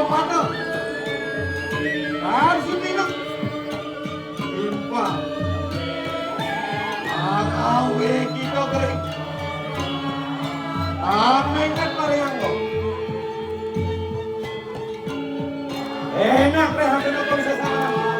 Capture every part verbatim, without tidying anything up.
Pada. Harus pinang. Timpal. Arawe kita kering. Amengan marianggo. Enak deh, hampir nonton sesama.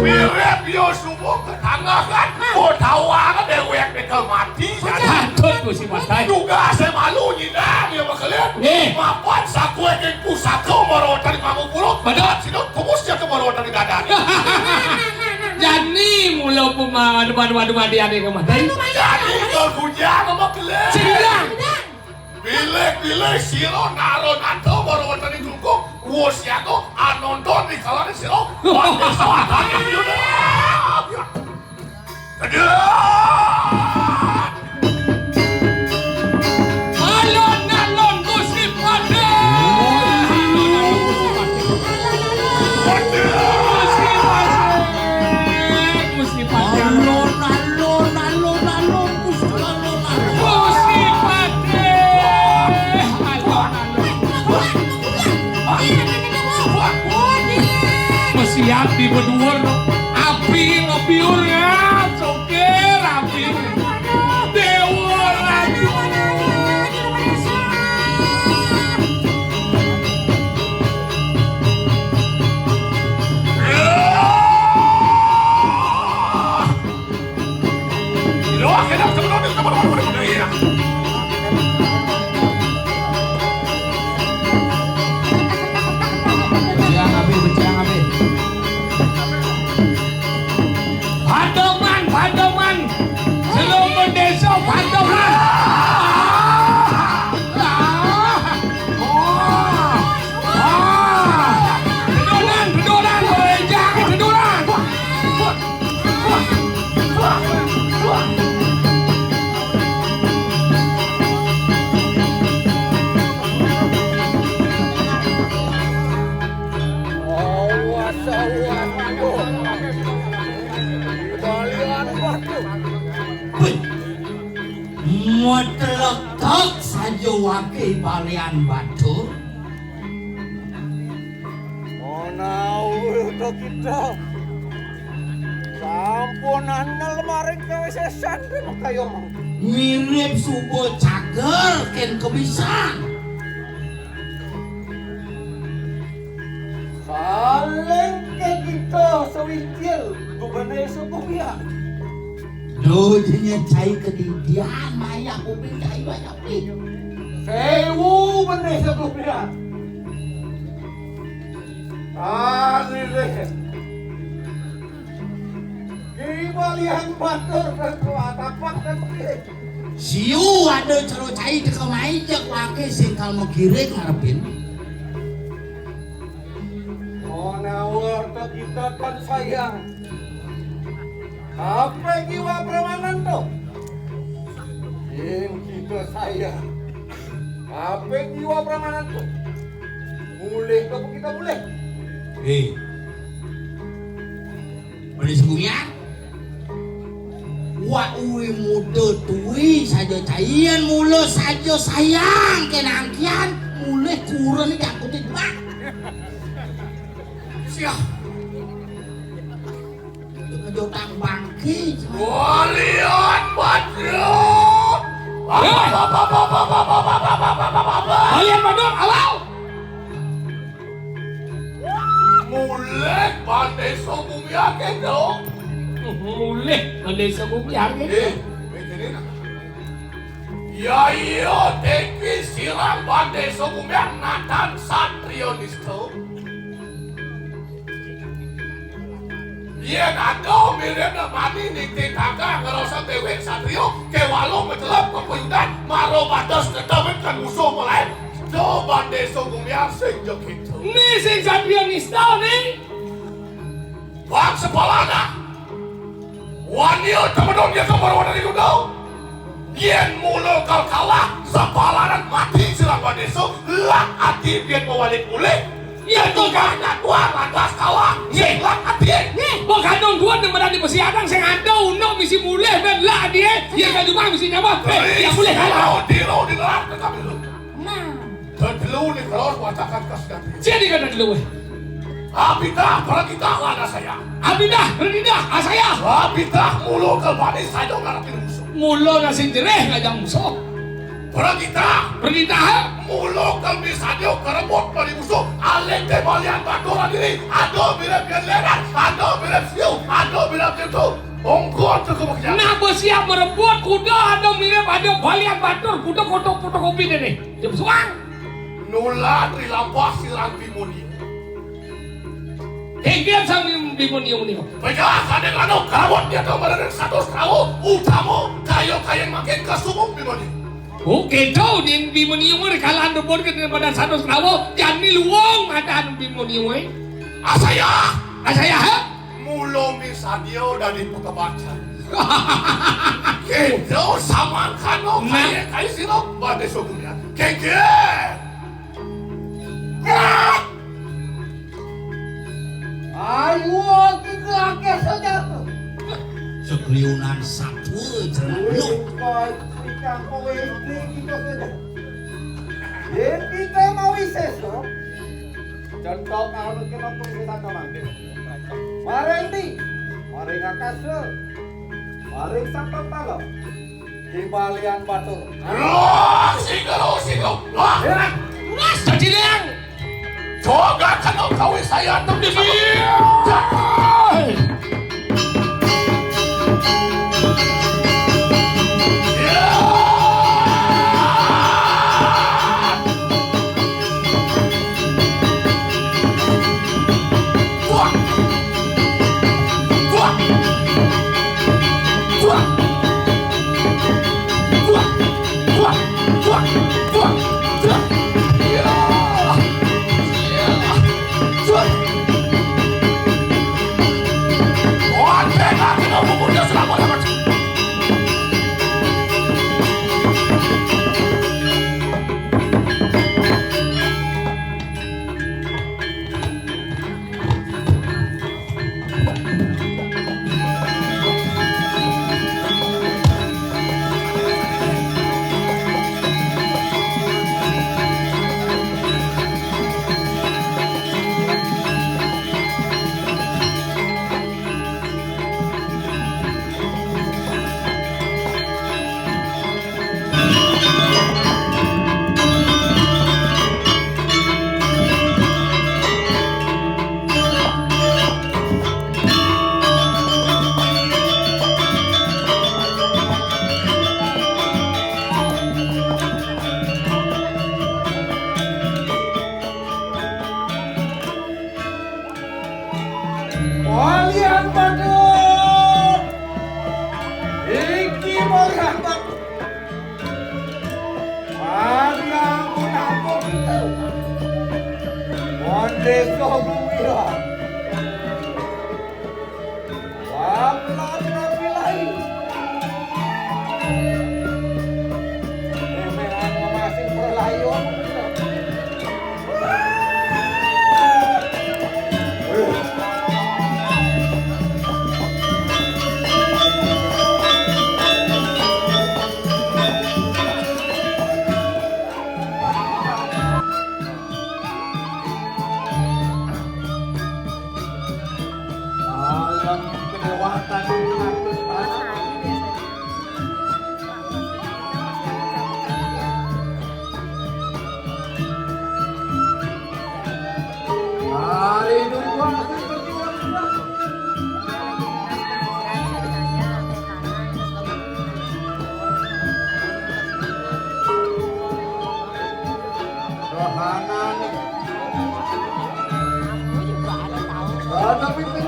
Mirip yo subuh ketangahan. Kok tawang dewek dekel mati. Patut, Gusti Patih. Juga saya malu nyidang ya, Pak Kelian. Nggih. Mapan sakue keng pusaka marawetan kamu pulo. Bener. Sino tebus ya ke marawetan dadan. Jani mula pema-, waduh, waduh, waduh, ade ke mati. Jadi kalau hujan, Pak Kelian. Sing bilang. Bilih-bilih sira naro nanto mara wonten ing klungkung, wus yato anonton ing kalane sira. Wah, desa adane Yudha. Aduh. Alon-alon Gusti Patih. Alon-alon Gusti Patih. Gusti Patih. Gusti Patih. Alon, alon, alon, alon, Gusti, alon, alon. Gusti Patih. Alon, alon. Mesiat di bedhuwur api ngebiur ya, sokir api. Dewa Ratu. Beciang api, beciang api. Pademan, pademan. Seluruh desa pademan. Ah, ah, ah. Teduran, teduran, boleh jangan teduran. Awas, awas, aduh. Balian batur. Wih, meteletek saja wake balian batur. Menawi to kita sampun andel maring kawisesan ring makayomang. Mirip suba cager ken kebisan. Saling ke kita sewicil bebene sebumian. Duh, jenye cai kedidian, maya kuping cai banyak nih. Sewu bene sebumian. Anile. Ki balian batur dan kuatapak dan pekik. Siu ada cero cai teka mai jak wake sing kal megiring ngarepin. Menawa kita kan sayang. Apa jiwa pramanan to? Yen kita sayang. Apa jiwa pramanan to? Mulih to kita mulih. Eh. Beli sebumian. Wa uwi muda tuwi saja caian mula saja sayang kenangkian mulih kurun jakuté dua. Siah. Ngejotang bangki. Walian Badru. Kalian Badru, awal. Mulih Bandesa Gumiang kéto. Mulih Bandesa Gumiang kéto. Eh, mikirin. Ya iya, teki sirang Bandesa Gumiang natan satria nista. Yén ada mirip mani niti taga ngrasa déwék satria, kéwala macelep pepayudan, mara batas tetemet kan musuh malaib. Do Bandesa Gumiang sing jekit. Ni sing satria nista ni. Bang sepalana. Wani temedon dia kembar wana di kuda. Yén mula kal kalah, sepalanan mati sirang Bandesa, lak ati yén mawalik mulih. Yén tuh banyak tuan lantas kalah, sing lak ati. Nih, kok gantung tuan di medan di besi adang, sing ada unduk misi mulih, ben lak ati. Yén kan cuma misi nyawa, eh, yang mulih kalah. Tiro di ngelar ke kami lu. Nah. Tetelu ni keros wacakan kas ganti. Jadi kata dulu, weh. Abitah, pergitah, lana saya. Abitah, pergitah, asaya. Abitah, mulu ke bani sajo ngarepin musuh. Mulu nasi jerih ngajang musuh. Pergitah. Pergitah, eh? Mulu ke mi sajo kerebut bani musuh. Alih ke balian batur diri. Aduh, mirip Glenn Leonard. Aduh, mirip Siu. Aduh, mirip Siu. Ongkot ke kebakian. Nah, bersiap merebut kuda, aduh, mirip, aduh, balian batur. Kuda kotok fotokopi deh nih. Dia bersuang. Nular di lampah sirang Bimuni. Hingga sang Bimuni ni. Pejalan sadé kanu kawat dia tu maraning satus tahu utama kayu kayu makin kasumung Bimuni. Oh, kéto ning Bimuni mah kalan rebut ke daripada satus tahu, jani luang madan Bimuni. Asaya. Asaya, ha? Mula misadia dadi pekebacan. Kéto samangkana. Nah. Kaya, kaya sira badé suku ya. Kéngkén. Ayo, kita akeh saja. Sekliunan satwa celana. Wih, kau ikan kowe ini kita saja. Yén kita mau wisésa, contoh kalau kita pun kita mangke. Maring di, maring akasa, maring sapatala. Ki Balian Batur. Loh, singgo, loh, singgo. Wah. Mas, jadi liang. Coba kena kawin saya, tapi Walian Batur. Iki Walian Batur. Walian Batur. Walian Batur. Wah, pelan, pelan, pelan. Memeran masing perlayu. Rohana nih. Ada pimpin.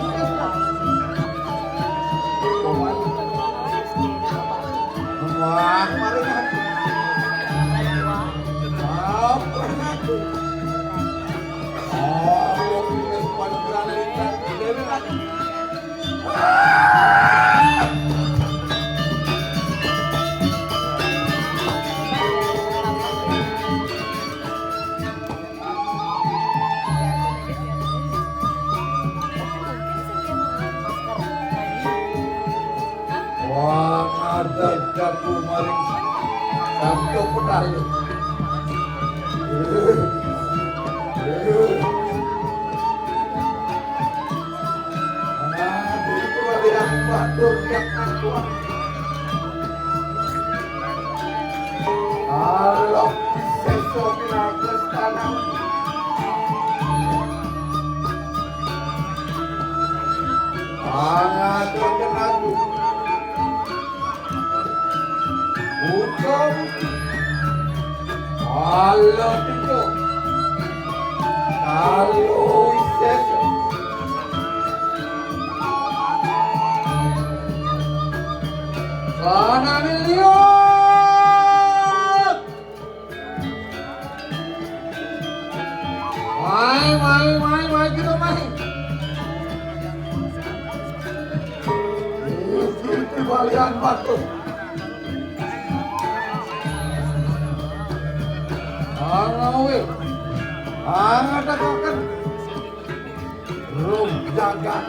Wah, mari. Wah, pernah. Oh, ini paling berani. Wah, ada jago maring santo pedal. Nah, itu kalian batur yang aku. Kalau bisa sopir aku sekarang. Sangat terkenal. Ucap. Halo, Tito. Halo, Ises. Sana, Milio. Mai, mai, mai, mai, kita mai. Ini balian batu. Angawe. Angadakan. Rum jagat.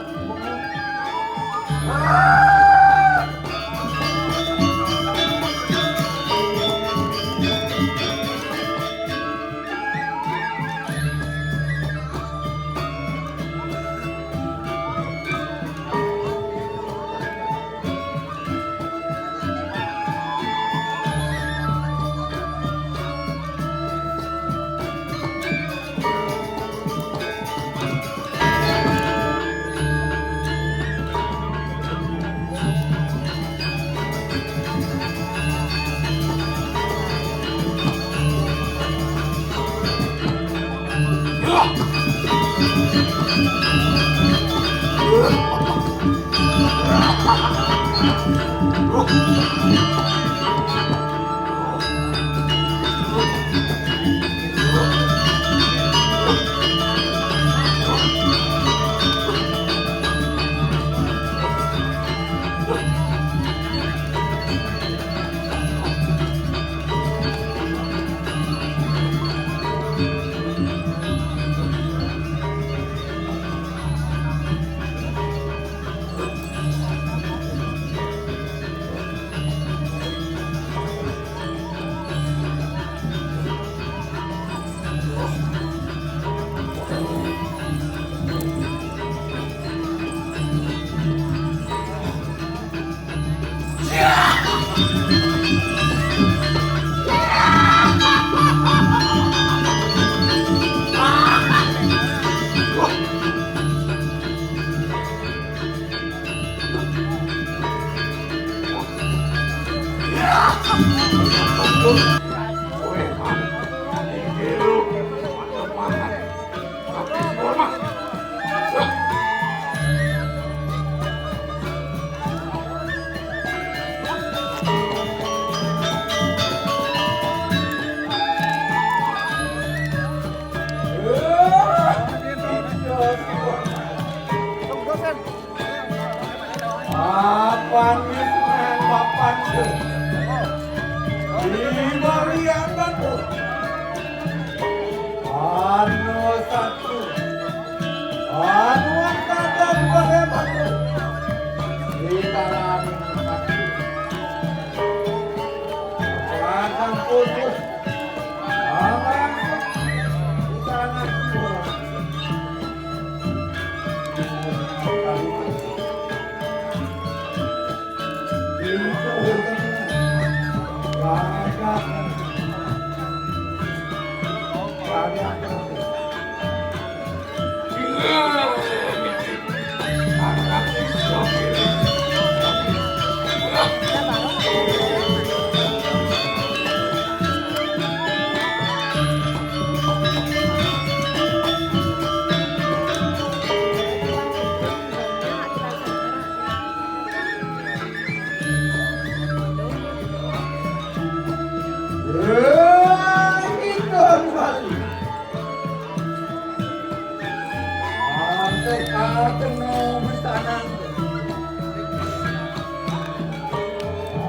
Aku no besanan.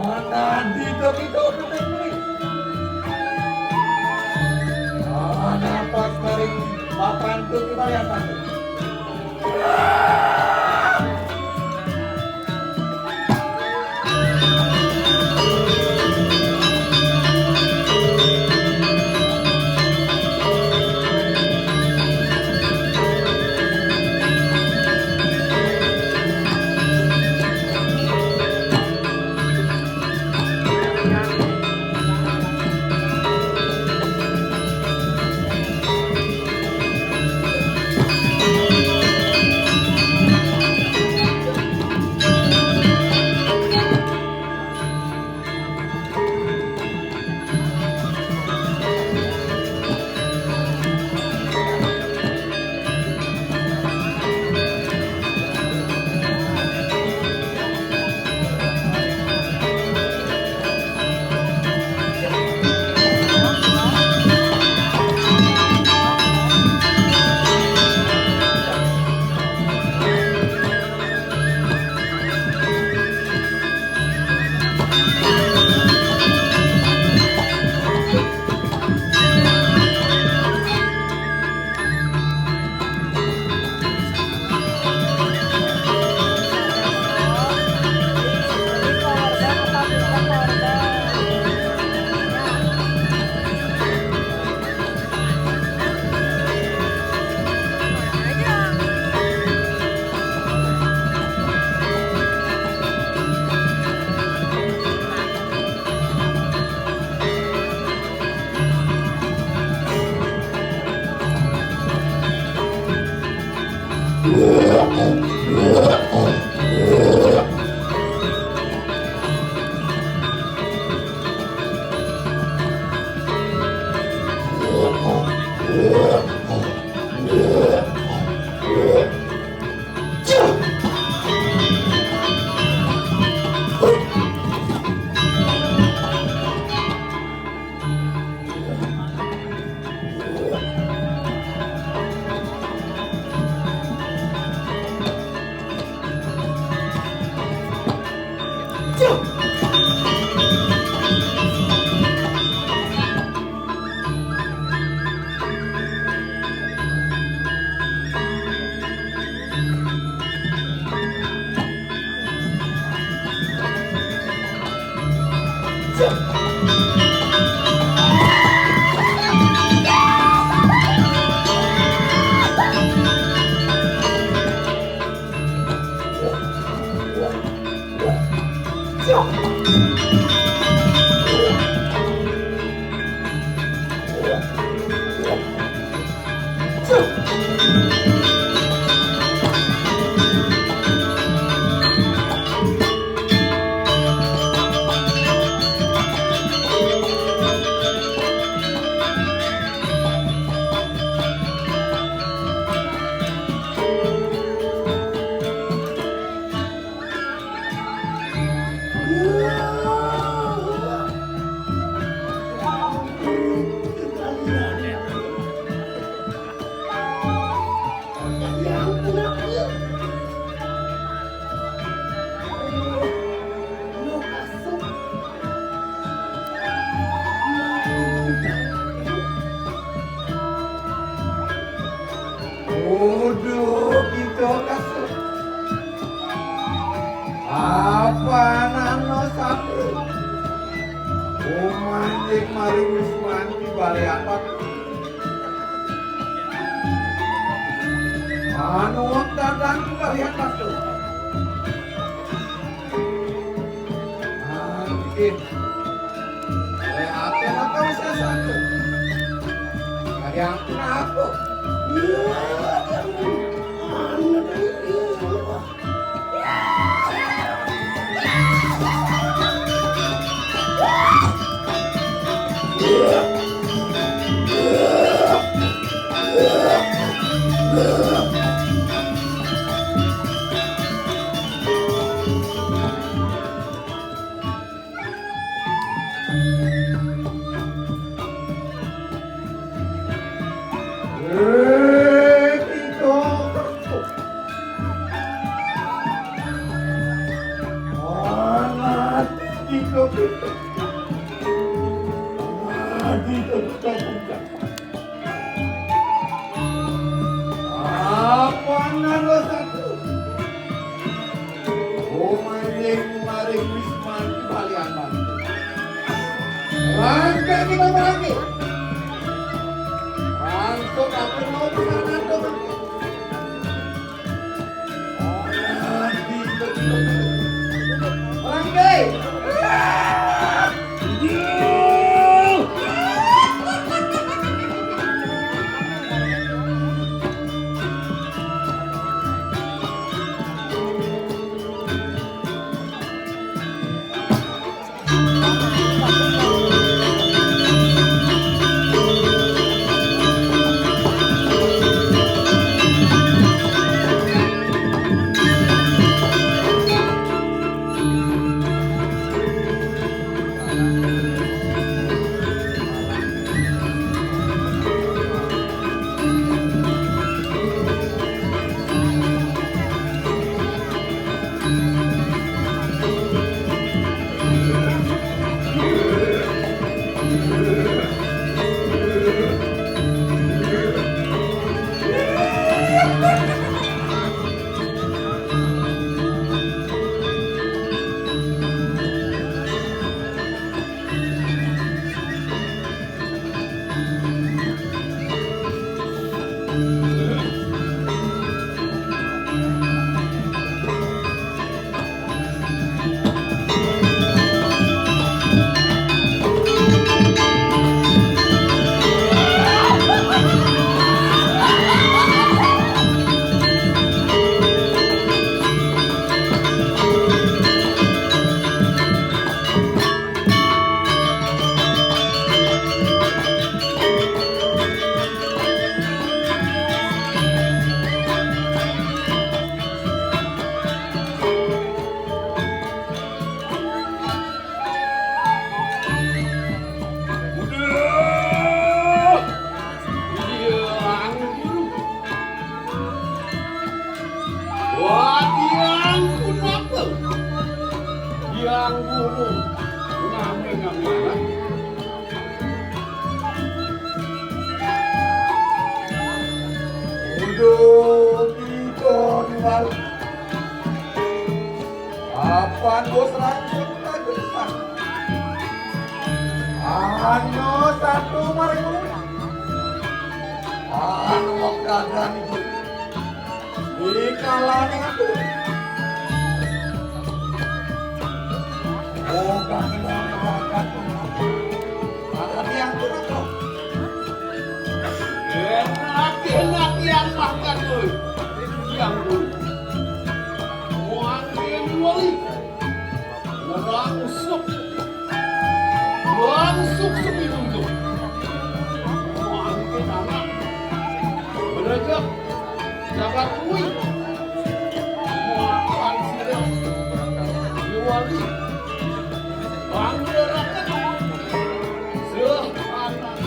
Mana dito-dito duduk ni? Mana pas maring papan tu kembali apa tu? Uduh, kita kasut. Apa nano satu? Umanjing mari wis manti bali apat. Anu, dadang bali apat tu. Mungkin. Oleh apa maka bisa satu? Ada yang kenapa? Adi tetap buka. Apa nano satu? Umaring maring wisman balian bangku. Langkah kita berangkat. Langsung aku mau ke sana tuh. Udah. Iya, anu dulu. Wah, tiang pun apa? Tiang dulu. Ngame-ngame anak. Udah, kita di warung. Apan bos racun tak gesah. Ano satu maring. Ano wong dadan iku. Di kalane aku. Oh, kami wong dadan. Akan yang kurang kok. Enak, enak yang makan, oi. Yang dulu. Wong wali. Langsung. Langsung seminggu. Wali anak. Berajak. Jagat kui. Makan sirah. Wali. Bangga rakyat. Seh anak.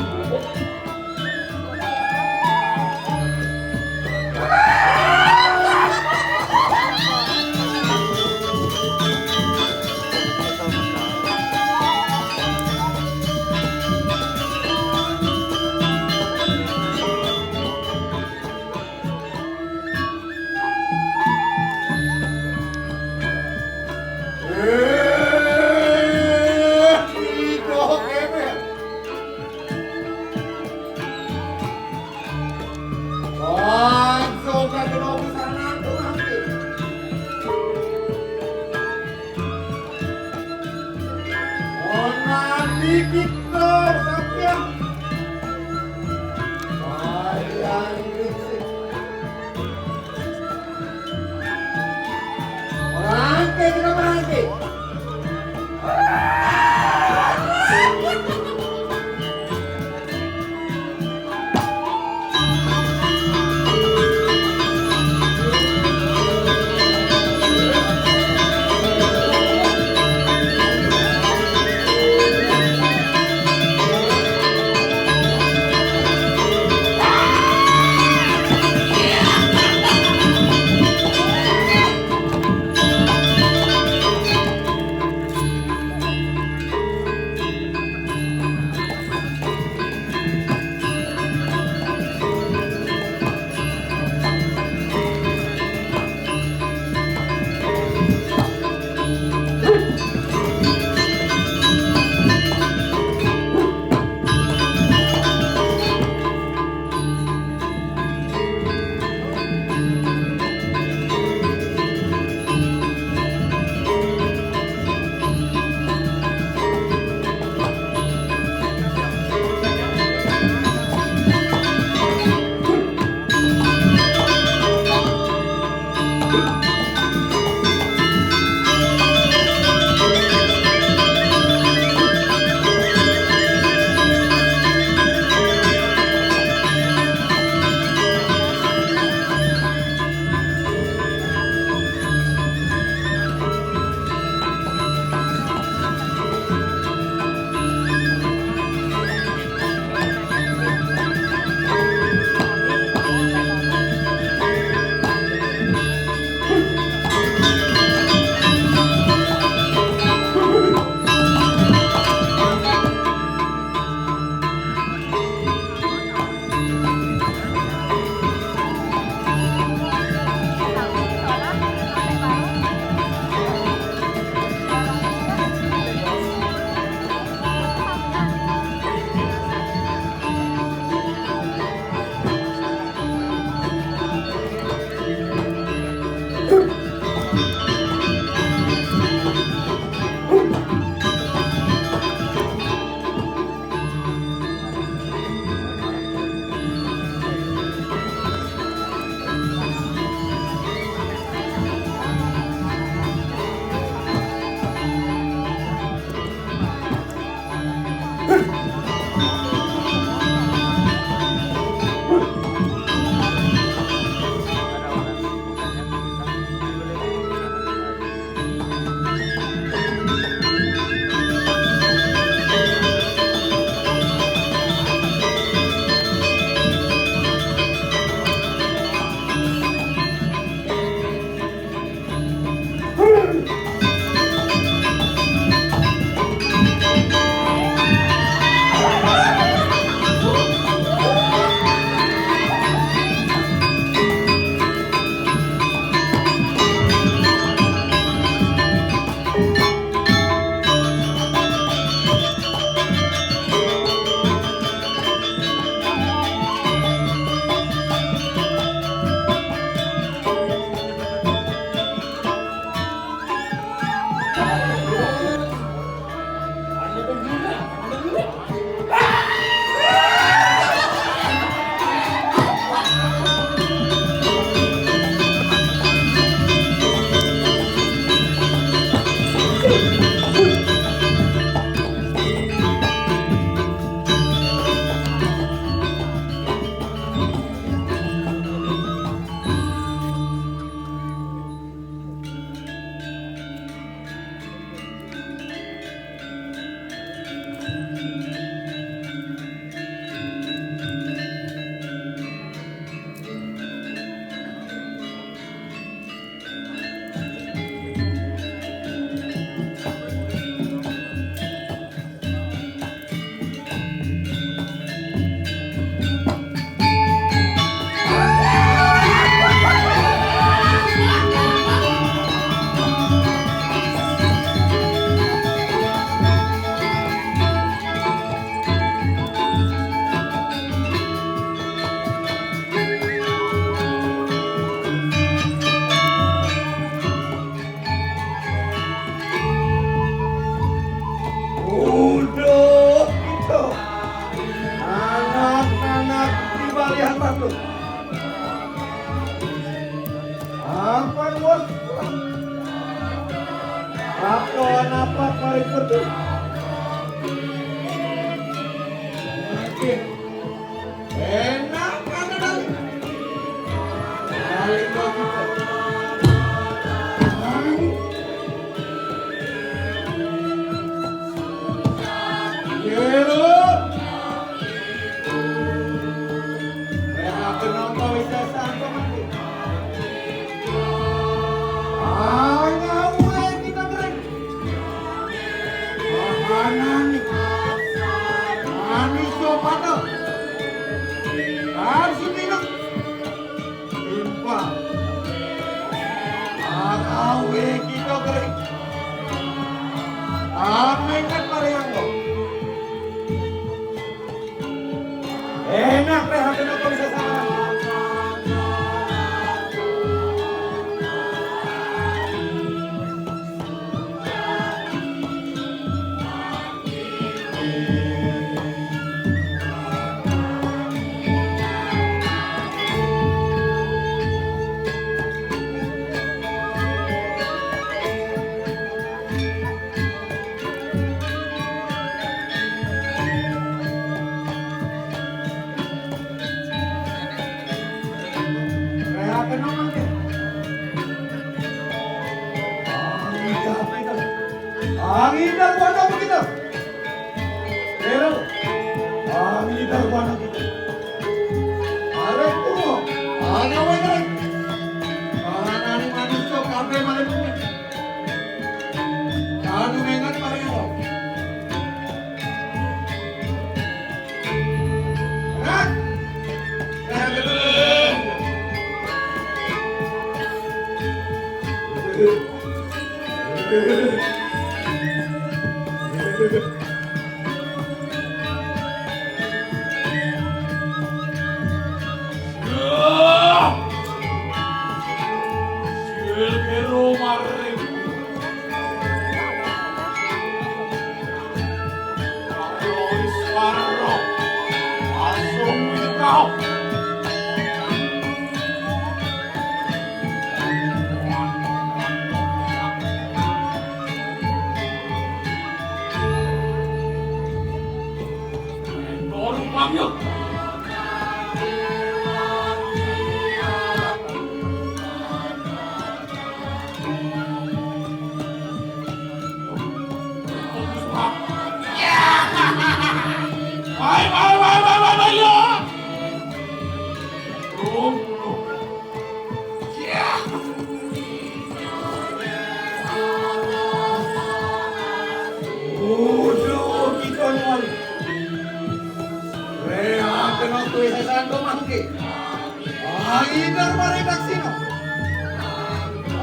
Dikit, Bro, sampean. Wayang fisik. Merangke, kita merangke. Uduh, itu. Anak-anak di balihan batu. Ampun, Bos. Apa napa mari kudu? Oke. Enak, enak, enak. Balik lagi. Balik. Gero. Enak, kenapa bisa sampai mati? Hanya mulai kita kering. Angin dan buana begitu. Pero, angin dan buana begitu. Arek tuh, ada wena. Karena ini manusia kabeh maling. Anu mengan paling apa? Uduh, kita nuan. Reha kena tuis sesanto mangke. Ai, darmare daksina.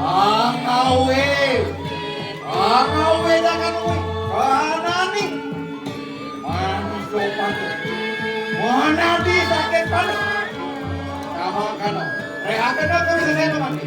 Angawe. Angawe dakan we. Kanani. Manusia patuh. Manadi sakit panas. Sama kano. Reha kena tuis sesanto mangke.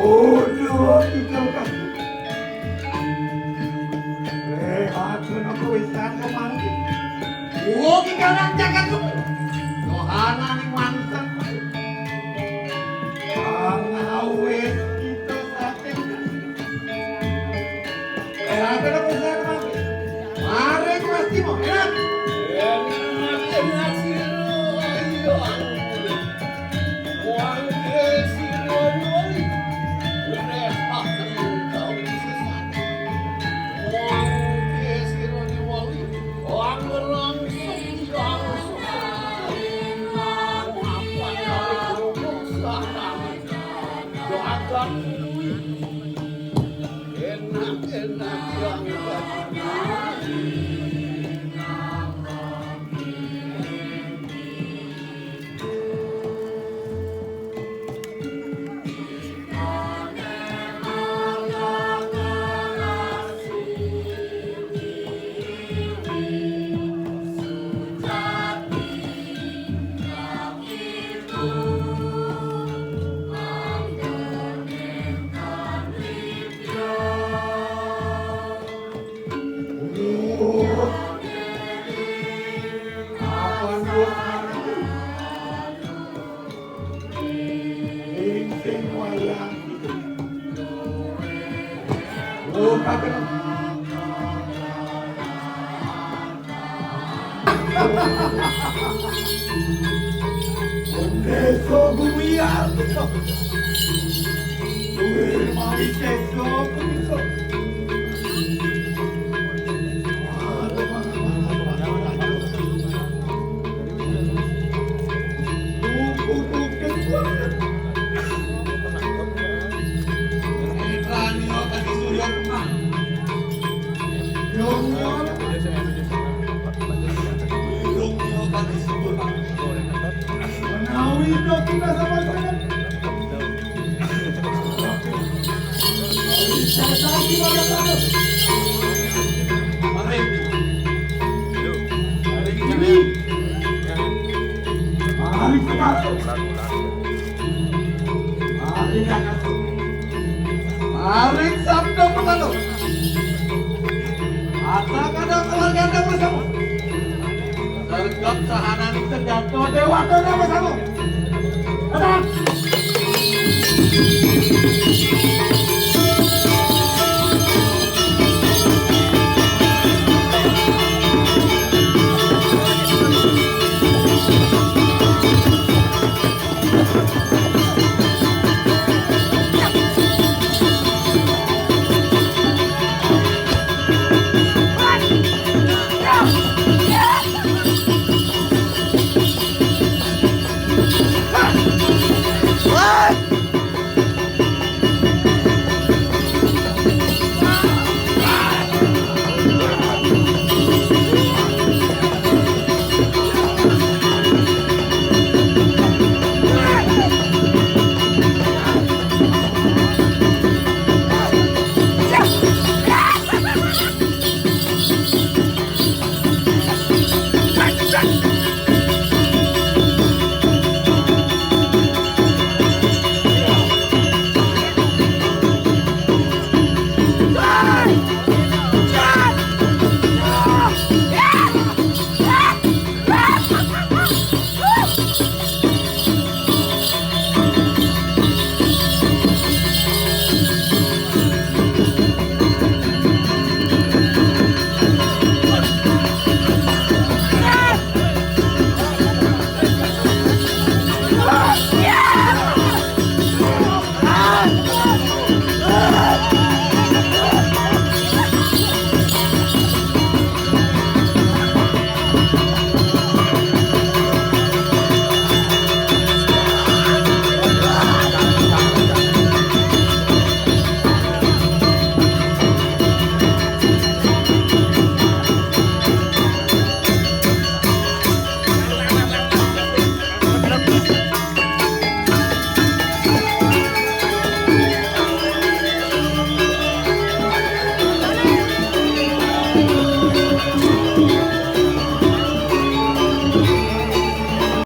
Uduh, kita kasih. Eh, aku nak wis sangka mangke. Wo, ki kanan jagat lu. Yohana ning wangsen. Angawis kita saking. Eh, aku nak wis sangka mangke. Mari, Mas Timo, enak. Enak, enak, sih, lu. Ayo, aku. Menawi dok kita sama-sama. Mari. Mari ini. Mari sekarang. Mari kakak. Mari sabda pertama. Asa kada keluarga anda bersama. Sergap sahanan senjata dewa kada bersama. Datang.